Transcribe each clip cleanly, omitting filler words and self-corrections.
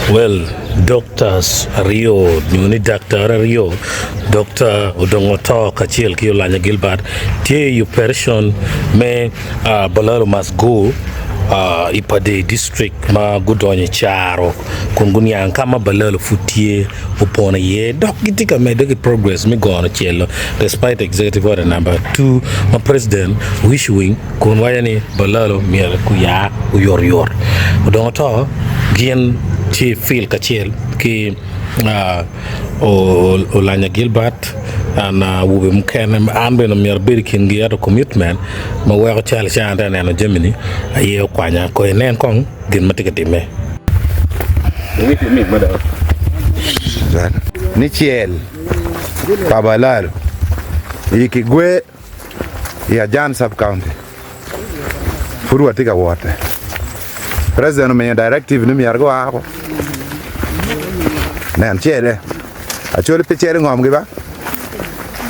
Well, doctors aryo nyo ni daktar aryo, Dokta Odongo Oto kacel ki Olanya Gilbert tye i operation me Balalo Must Go i Padey District ma gudonyo i caro kun guniang ka ma Balalo pud tye opono iye dok gitye ka medde ki progress me gono celo despite Executive Order Number 2 ma President issuing kun waco ni Balalo myero guya oyotoyot. Odongo to gin ci Phil kacel ki Olanya Gilbert and awobe mukene an bene myero abed i kingi ento commitment ma weko calo ca an atye ka neno jami-ni aye okwanya kong inen kong gin ma tye ka timme. Ni cel pa balalo i Kigwe i Ajan Sub-County pud watye ka wotte. President omiyo directive ni myero gua woko. Nen cele, Acholi pe celo ngomgi ba?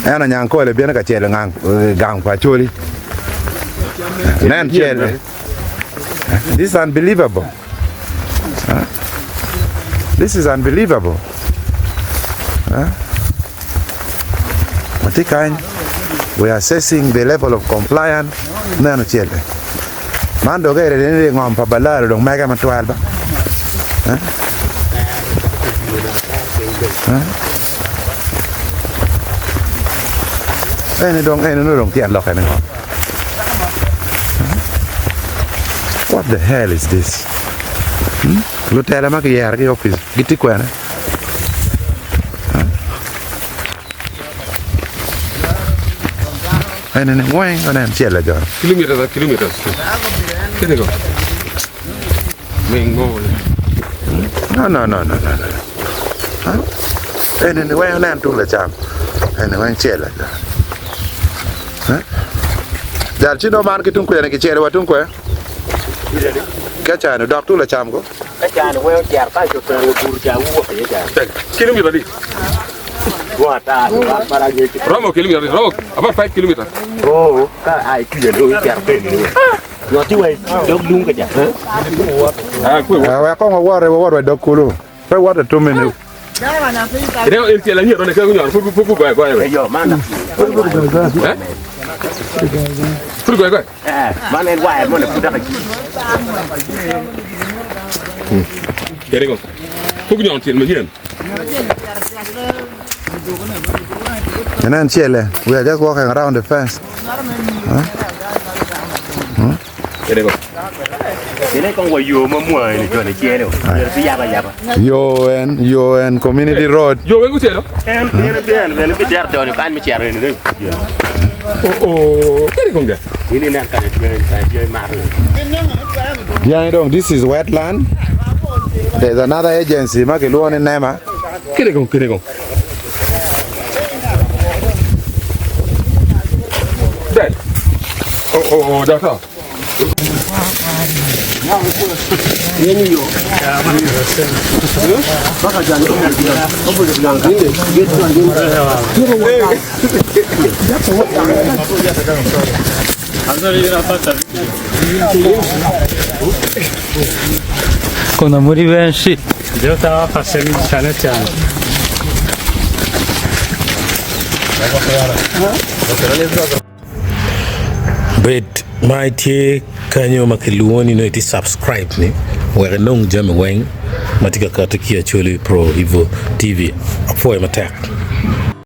En Anyankole bino ka celo gang pa Acholi. Nen cele. This is unbelievable. This is unbelievable. Watye kany, we are assessing the level of compliance neno cente. Man dong ere ni ngom pa balalo dong mege matwal ba. Eni dong eni nongo dong tyen lokke ni ngo? What the hell is this? Lutela ma kiyero ki i opic gitye kwene? Eni ni weng onen cel ajo. Kilometers are kilometers. Kene go. Ming mo. No no no no no. Eni ni weng onen tung lacam. Eni weng cel ajo. Jal ci dong man ki tung kwene kicelo wa tung kwe? Ka cani odok tung lacam ko? Ka cani weng ocito ka ocito bur ca wuwok iye ca. Kilomita adi? Romo kilomita adi? Romo about 5 kilometers. Oo, ka a i tuja dong icito piny ni. Nyo ti wa i dog lung ka ca. Ah, kwe. Ah, wek kong wawot, wawot wa i dog kulu. Pe wot atum eni. Ineno en tyelo anyira ne kego nyono pud pud goyo agoya we. Eyo, man Eh? Pud goyo agoya. Eh, man en waya moni pud dok eci. Kede go. Pud nyono tyelo manyen. Inen cele. We are just walking around the fence. Kede go. Ine kong wa yo ma mwa eni joni celo. Myero giyab ayaba. Yo en, yo en community road. Yo weng gucelo. En en ben bene bi dero donyo kany me cero eni dong. Oh oh. Kede kong ja. In inen kany tye kany tye mato. Dyangi dong this is wetland. There's another agency ma kilwongo ni NEMA. Kede kong kede kong. Dad. Oh oh oh doctor. Ukuntu muri benshi Njyewe utabafashe ni cyane cyane. Bed ma itye kenyo ma kilwongo ni nongo itye subscribe ni wek inong jami weng ma tye ka kati ki Acholi Pro Evo TV. Apwoyo matek.